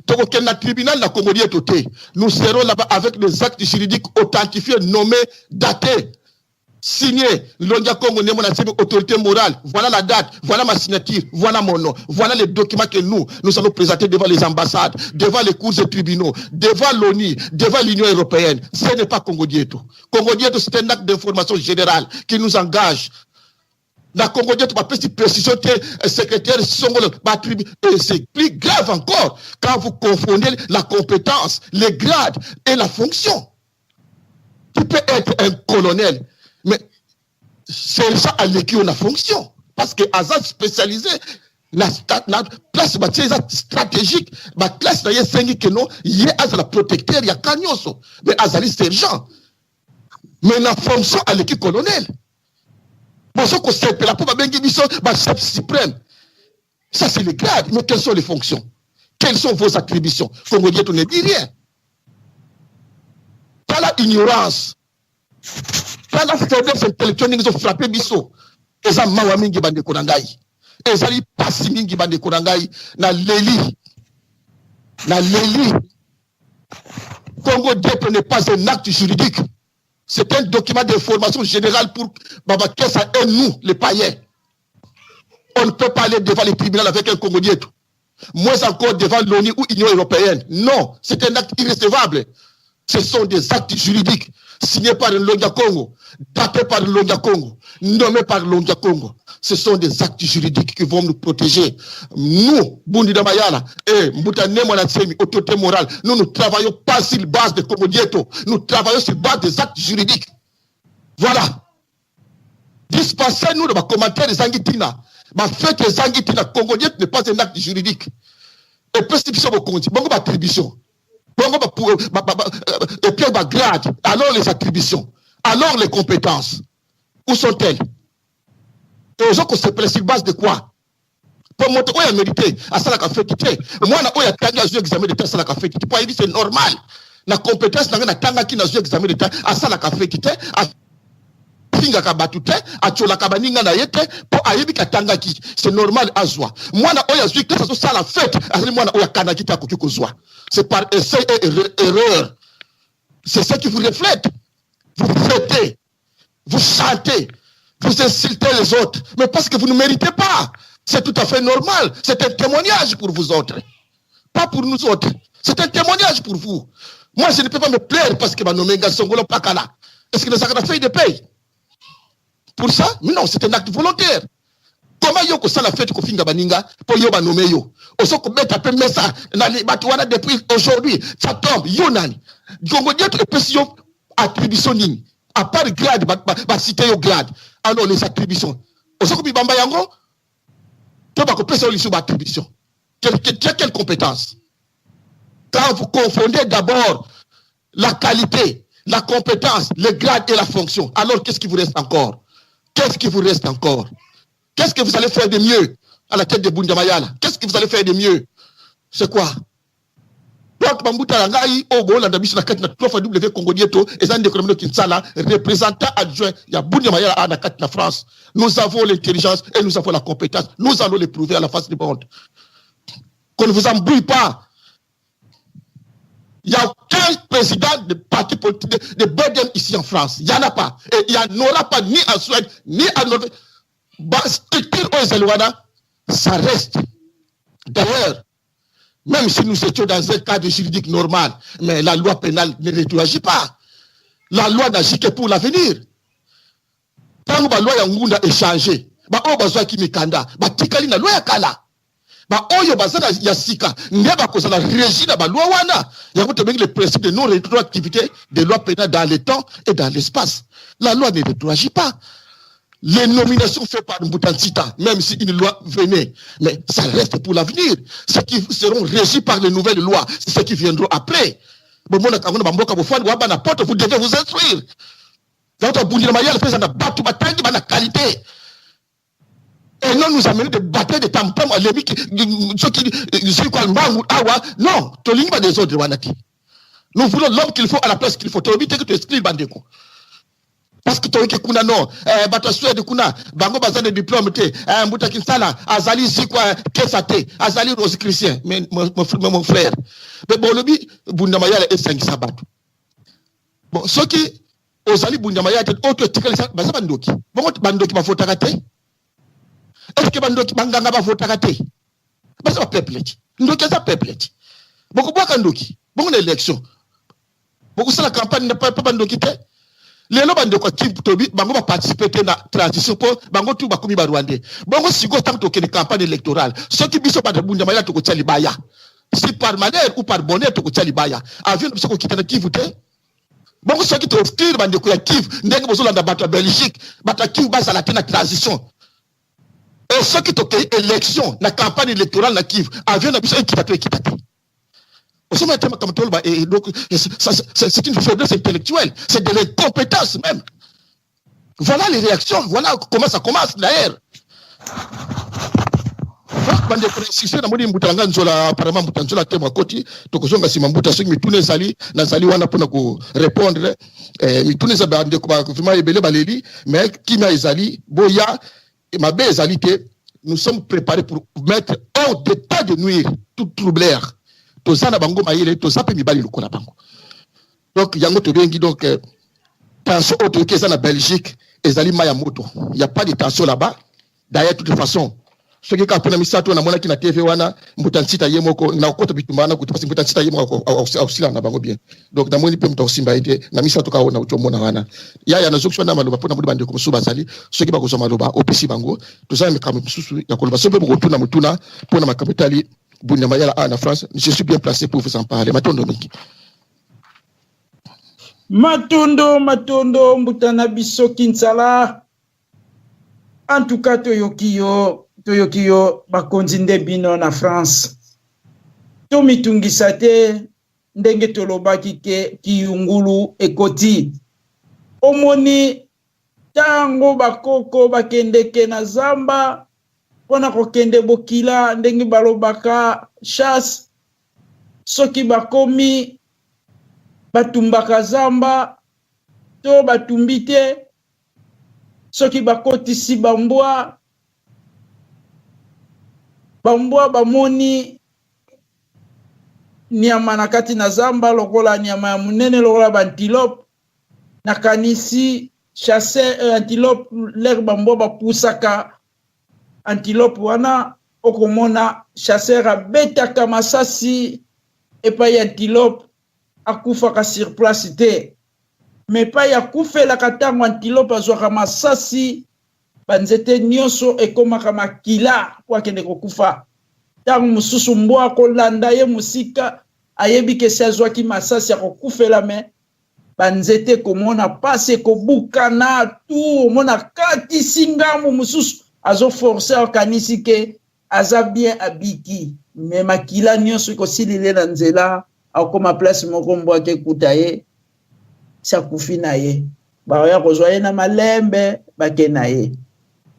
tokokende na tribunal na Congo Dieto te. Nous serons là-bas avec des actes juridiques authentifiés, nommés, datés, signé Longia Congo Ne Muanda Nsemi, autorité morale. Voilà la date, voilà ma signature, voilà mon nom, voilà les documents que nous, nous allons présenter devant les ambassades, devant les cours et tribunaux, devant l'ONU, devant l'Union européenne. Ce n'est pas Congo Dieto. Congo Dieto, c'est un acte d'information générale qui nous engage. Na Congo Dieto, bapesi précision te, secrétaire songolo batribu. Et c'est plus grave encore quand vous confondez la compétence, les grades et la fonction. Tu peux être un colonel, mais sergent aleki yo na fonction, parce que aza spécialisé na place batie, eza stratégique, baclasse na ye esengi keno ye azala protecteur ya ka nyonso, mais azali sergent, mais na fonction aleki colonel. Bozo kosepela mpo babengi biso bachef suprême. Ça, c'est le grade, mais quelles sont les fonctions? Quelles sont vos attributions? Congo Dieto ne dit rien. Tala ignorance, tala faiblesse intellectuelle ndenge ezofrappe biso. Eza mawa mingi, bandeko na ngai, ezali pasi mingi, bandeko na ngai. Naleli, naleli. Congo Dieto n'est pas un acte juridique, c'est un document d'information générale pour Baba Kessa et nous, les païens. On ne peut pas aller devant les tribunaux avec un Congo Dieto, moins encore devant l'ONU ou l'Union européenne. Non, c'est un acte irrécevable. Ce sont des actes juridiques signés par Longia Congo, datés par Longia Congo, nommés par Longia Congo. Ce sont des actes juridiques qui vont nous protéger. Nous, Bundu dia Mayala et Mbuta Ne Muanda Nsemi, autorité morale, nous ne travaillons pas sur base de Congo Dieto, nous travaillons sur base des actes juridiques. Voilà. Dispensez-nous de bacommentaire ezangi tina, bafête ezangi tina. Congo Dieto n'est pas un acte juridique. Epesi biso bokonzi bongo, baattribution bongo, et puis bagrade. Alors les attributions, alors les compétences, où sont-elles? Ozo kosepela sur base de quoi? Mpo moto oyo amérite asalaka feti te. Mwana oyo atangi, azwi examen d'état, asalaka feti te, mpo ayebi c'est normal, na compétence na ngai natangaki, nazwi examen d'état. Asalaka feti te, afingaka bato te, atiolaka baninga na ye te, mpo ayebi katangaki, c'est normal azwa. Mwana oyo azwi classe azosala fete, azali mwana oyo akanaki te akoki kozwa. C'est par essai et erreur. C'est ce qui vous reflète. Vous fêtez, vous chantez, vous insultez les autres, mais parce que vous ne méritez pas. C'est tout à fait normal. C'est un témoignage pour vous autres, pas pour nous autres. C'est un témoignage pour vous. Moi, je ne peux pas me plaire parce que banommer nga Songolo Pakala. Est-ce que nous avons fait de paye pour ça? Mais non, c'est un acte volontaire. Comment yo kosala fête, kofinga baninga mpo yo banommer yo? Ozo kobeta mpe mesa na bato wana. Depuis aujourd'hui, ça tombe. Yo nani? Kongo Dieto epesi yo attribution nini à part grade? Baciter yo grade, alors les attributions, ozo kobibamba yango to bakopesa yo lisusu baattribution? Quelle compétence? Quand vous confondez d'abord la qualité, la compétence, le grade et la fonction, alors qu'est-ce qui vous reste encore? Qu'est-ce qui vous reste encore? Qu'est-ce que vous allez faire de mieux à la tête de Bundu dia Mayala? Qu'est-ce que vous allez faire de mieux? C'est quoi? Donc bambuta na ngai oyo boolanda biso na kati na 3 W Congo Dieto, eza ndeko na bino Kinsala, représentant adjoint ya Bundu dia Mayala a na kati na France. Nous avons l'intelligence et nous avons la compétence. Nous allons le prouver à la face du monde. Qu'on ne vous embrouille pas. Il n'y a aucun président de parti politique de BDM ici en France. Il n'y en a pas. Et il n'y en aura pas ni en Suède, ni en Norvège. Ba structure oyo ezali wana, ça reste. D'ailleurs, même si nous étions dans un cadre juridique normal, mais la loi pénale ne rétroagit pas. La loi n'agit que pour l'avenir. Ntango baloi ya ngunda échange, baoyo bazwaki mikanda batikali na loi ya kala, baoyo baza na ya sika nde bakozala régi na baloi wana. Yango tobengi le principe de non rétroactivité des lois pénales dans le temps et dans l'espace. La loi ne rétroagit pas. Les nominations faites par Mbutansita, même si une loi venait, mais ça reste pour l'avenir. Ceux qui seront régis par les nouvelles lois, c'est ceux qui viendront après. Vous devez vous instruire. Donc, na qualité. Et non nous amener de bataille de tam-tam, ceux qui, quoi, non, tolingi ba désordre wana te. Nous voulons l'homme qu'il faut à la place qu'il faut. Tolobi te que tu exclure bandeko. Parce que toyoki kuna non, bato ya Suède kuna, bango baza na diplôme te. Mbuta Kinsala azali zikwa kesa te, azali rosicrucien. Mais mon frère, mais bolobi Bundu dia Mayala esangisa bato. Bon, soki ozali Bundu dia Mayala te, oyo to etikali baza bandoki. Bongo bandoki bavotaka te? Est ce que bandoki, banganga bavotaka te? Baza bapeuple ti. Ndoki aza peuple ti. Bokobwaka ndoki bongo na élection, bokosala campagne mpe bandoki te. Lelo bandeko ya Kivu, tobi bango baparticipe te na transition mpo bango tu bakomi barwandais. Bongo sikoyo, ntango tokende campagne électorale, soki biso bato Bundu dia Mayala tokotia libaya, si par malheur ou par bonheur tokotia libaya, avion na biso kokita na Kivu te. Bongo soki toexclure bandeko ya Kivu, ndenge bozolanda bato ya Belgique, bato ya Kivu bazala te na transition, e soki tokei élection, na campagne électorale na Kivu, avion na biso ekita to ekita te? Osoma te makambo toloba. Donc c'est une faiblesse intellectuelle, c'est de l'incompétence même. Voilà les réactions, voilà comment ça commence. D'ailleurs, bandeko na succès, namoni mbuta na nga Nzola. Apparemment mbuta Nzola te makoti. Tokozonga nsima, mbuta, soki mituna ezali, nazali wana mpona korépondre. Mituna eza, bandeko vraiment ebele baleli, mais kimia ezali, boya mabe ezali te. Nous sommes préparés pour mettre hors d'état de nuire tout troubleur. Toza na bango mayele, toza mpe mibali lokola bango. Donc yango tobengi donc tension oyo toyoki eza na Belgique ezali mai ya moto. Y a pas de tension là-bas. D'ailleurs, toute façon, soki kaka mpona misato oyo namonaki na TV wana, mbuta Nsita ye moko nakokota bitumba wana kutu, parce mbuta Nsita ye moko akosila na bango bien. Donc namoni mpe moto akosimba ye te na misato kaka oyo nauti omona wana. Yaya, nazokisi wana maloba mpona moni bandeko mosusu bazali, soki bakozwa maloba, opesi bango. Toza na makambo mosusu ya koloba. Soki mpe bokotuna motuna mpona makambo etali Bundu dia Mayala a na France, je suis bien placé pour vous en parler. Matondo mingi. Matondo, matondo, mbuta na biso Kinsala. En tout cas, toyoki yo, toyoki yo. Bakonzi nde bino na France, tomitungisa te. Ndenge tolobaki ke kiyungulu ekoti, omoni ntango bakoko bakendeke na zamba. mpo na kokende bokila ndenge balobaka chasse. Soki bakomi batumbaka zamba to batumbi te, soki bakotisi bambwa, bambwa bamoni nyama na kati na zamba lokola nyama ya monene lokola ba antilope. Nakanisi chasseur antilope, lere bambwa bapusaka antilope wana, okomona chasseur abetaka masasi epai ya antilope, akufaka sur place te. Me epai akufelaka, ntango antilope azwaka masasi, banzete nyonso ekomaka makila mpo akende kokufa. Ntango mosusu mbwa akolanda ye mosika, ayebi ke si azwaki masasi ya kokufela, me banzete ekomona pasi, ekobukana tu, omona katisi ngambu mosusu, azoforce, akanisi ke aza bien, abiki, me makila nyonso ekosilile na nzela. Akoma place moko, mbwa akekuta ye, si akufi na ye, baoya kozwa ye na malembe, bake na ye.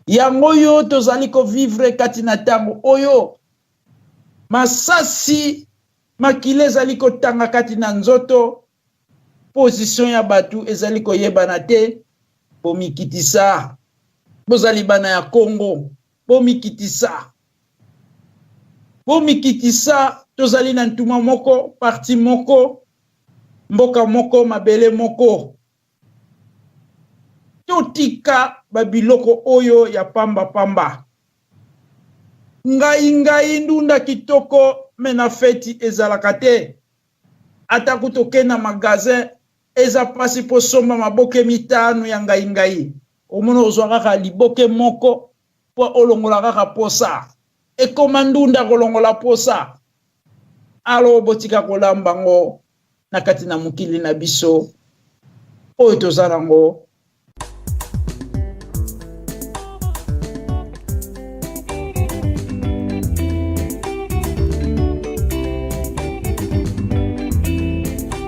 Yango oyo tozali kovivre kati na ntango oyo, masasi, makila ezali kotanga kati na nzoto, position ya bato ezali koyebana te. Bomikitisa, bozali bana ya Kongo, bomikitisa, bomikitisa. Tozali na ntuma moko, parti moko, mboka moko, mabele moko. Totika babiloko oyo ya pamba-pamba. Ngai ngai ndunda kitoko, me na feti ezalaka te. Ata kutu okende na magasin, eza mpasi mpo somba maboke 5 ya ngai ngai. Omona ozwa kaka liboke moko mpo olongola kaka posa. Ekoma ndunda kolongola posa. Alo, botika kolamba ngo na kati na mokili na biso oyo toza nango.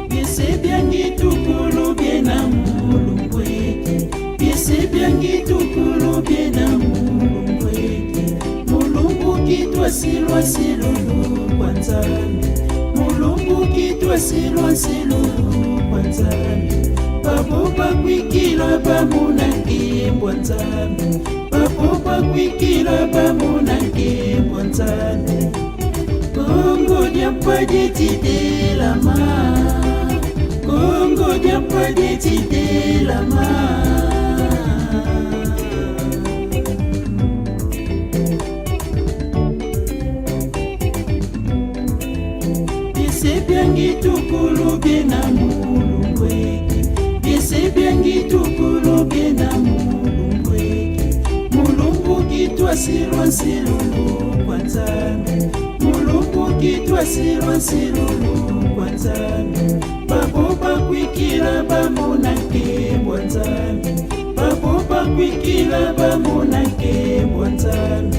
Biese byangi tukulu biena mulungweki, biese byangi tukulu biena mulungweki, mulungu kitwasilwa silulu kwa Nzambe, mulungu kitwasilwa silulu kwa Nzambe, babo bakwikila bamona nkembwa Nzambe, babo bakwikila bamona nkembwa Nzambe. Kongo diampadetitelama, Kongo diampadetitelama. Biese byangi tukulu biena mulungweki, biese byangi tukulu biena mulungweki, mulungu kitwasilwa nsilulu kwa Nzambe, mulungu kitwasilwa nsilulu kwa Nzambe, babo bakwikila bamona nkembwa Nzambe, babo bakwikila bamona nkembwa Nzambe.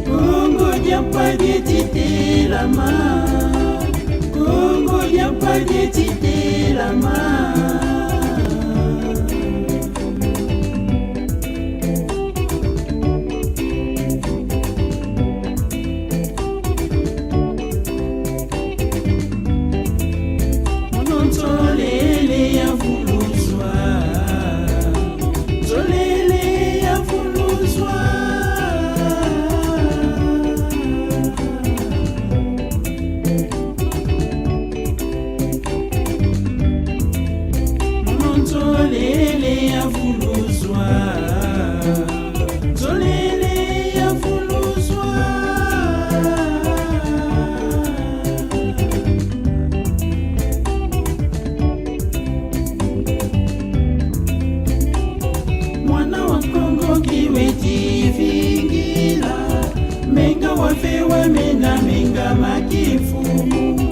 Kongo diampadetitelama, Kongo diampadetitelama. Mononzolele ya vuluzwa, nzolele ya vuluzwa. Mononzolele ya vuluzwa, nzolele ya vuluzwa. Mwana wa Kongo kiweti vingila, menga wafewa mena menga makifumu,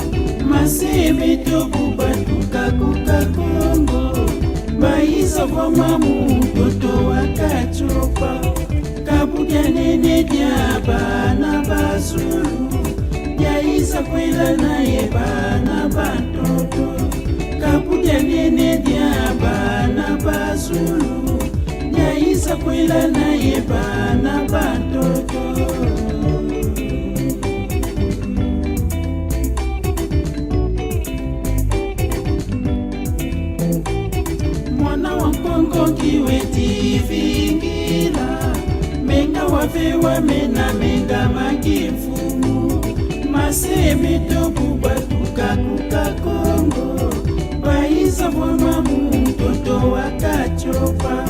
masebe tokubatuka kuka Kongo, baisa vwama mutoto wakachopa, kabudia nene dia bana bazulu, diaisa kwela na ye bana batoto, kabudia nene dia bana bazulu, diaisa kwela na ye bana batoto. ngetivingila menga wafewa mena menga makimfumu maseme tokubatuka kuka Kongo baisa vwama mtoto wakachopa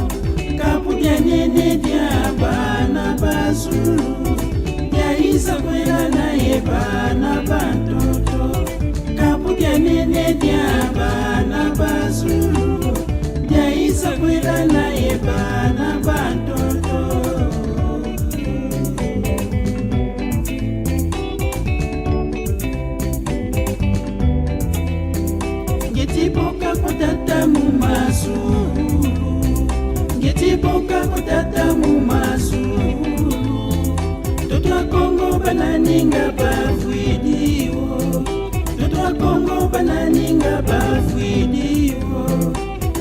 kapudia nene dia bana bazulu yaisa kwela naye bana bantoto kapudia nene dia bana bazulu yaisa kwela naye bana bantoto. Ngetiboka kotata mumazulu, ngetiboka kotata mumazulu, totwa Kongo bananinga bafuidiwo, totwa Kongo bananinga bafuidiwo,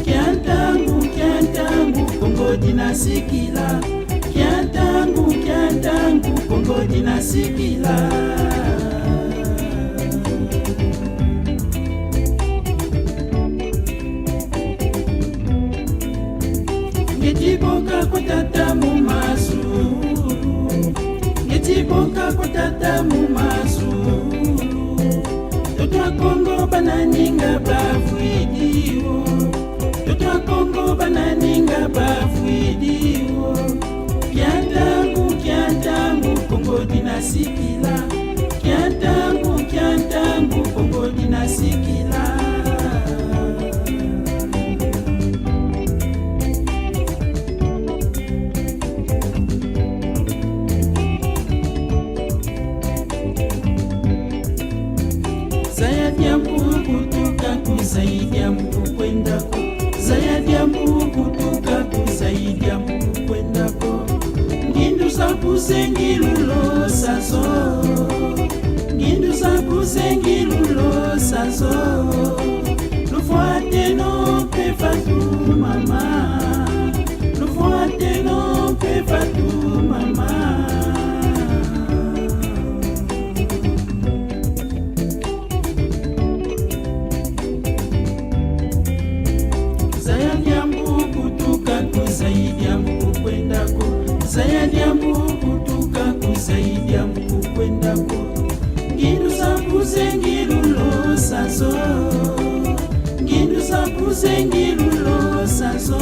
kyantangu kyantangu Kongo dinasikila, kyantangu kyantangu Kongo dinasikila. Ngetiboka kotata mumazulu, ngetiboka kotata mumazulu, totwa Kongo bananinga bafuidiwo, totwa Kongo bananinga bafuidiwo, kyantangu kyantangu Kongo dinasikila, kyantangu kyantangu Kongo dinasikila. Zaya diambu kutuka kusaidia mbukwendako, zaya diambu kutuka kusaidia mbukwendako, ngindu sakusengilulo sazo, ngindu sakusengilulo sazo, lufuate no pe fatu mama, lufuate no pe fatu mama. Zaya diambu kutuka kusaidia mbukwendako, zaya diambu kutuka kusaidia mbukwendako, ngindu sakusengilulo sazo, ngindu sakusengilulo sazo,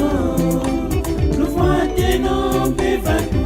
lufuate no pe fatu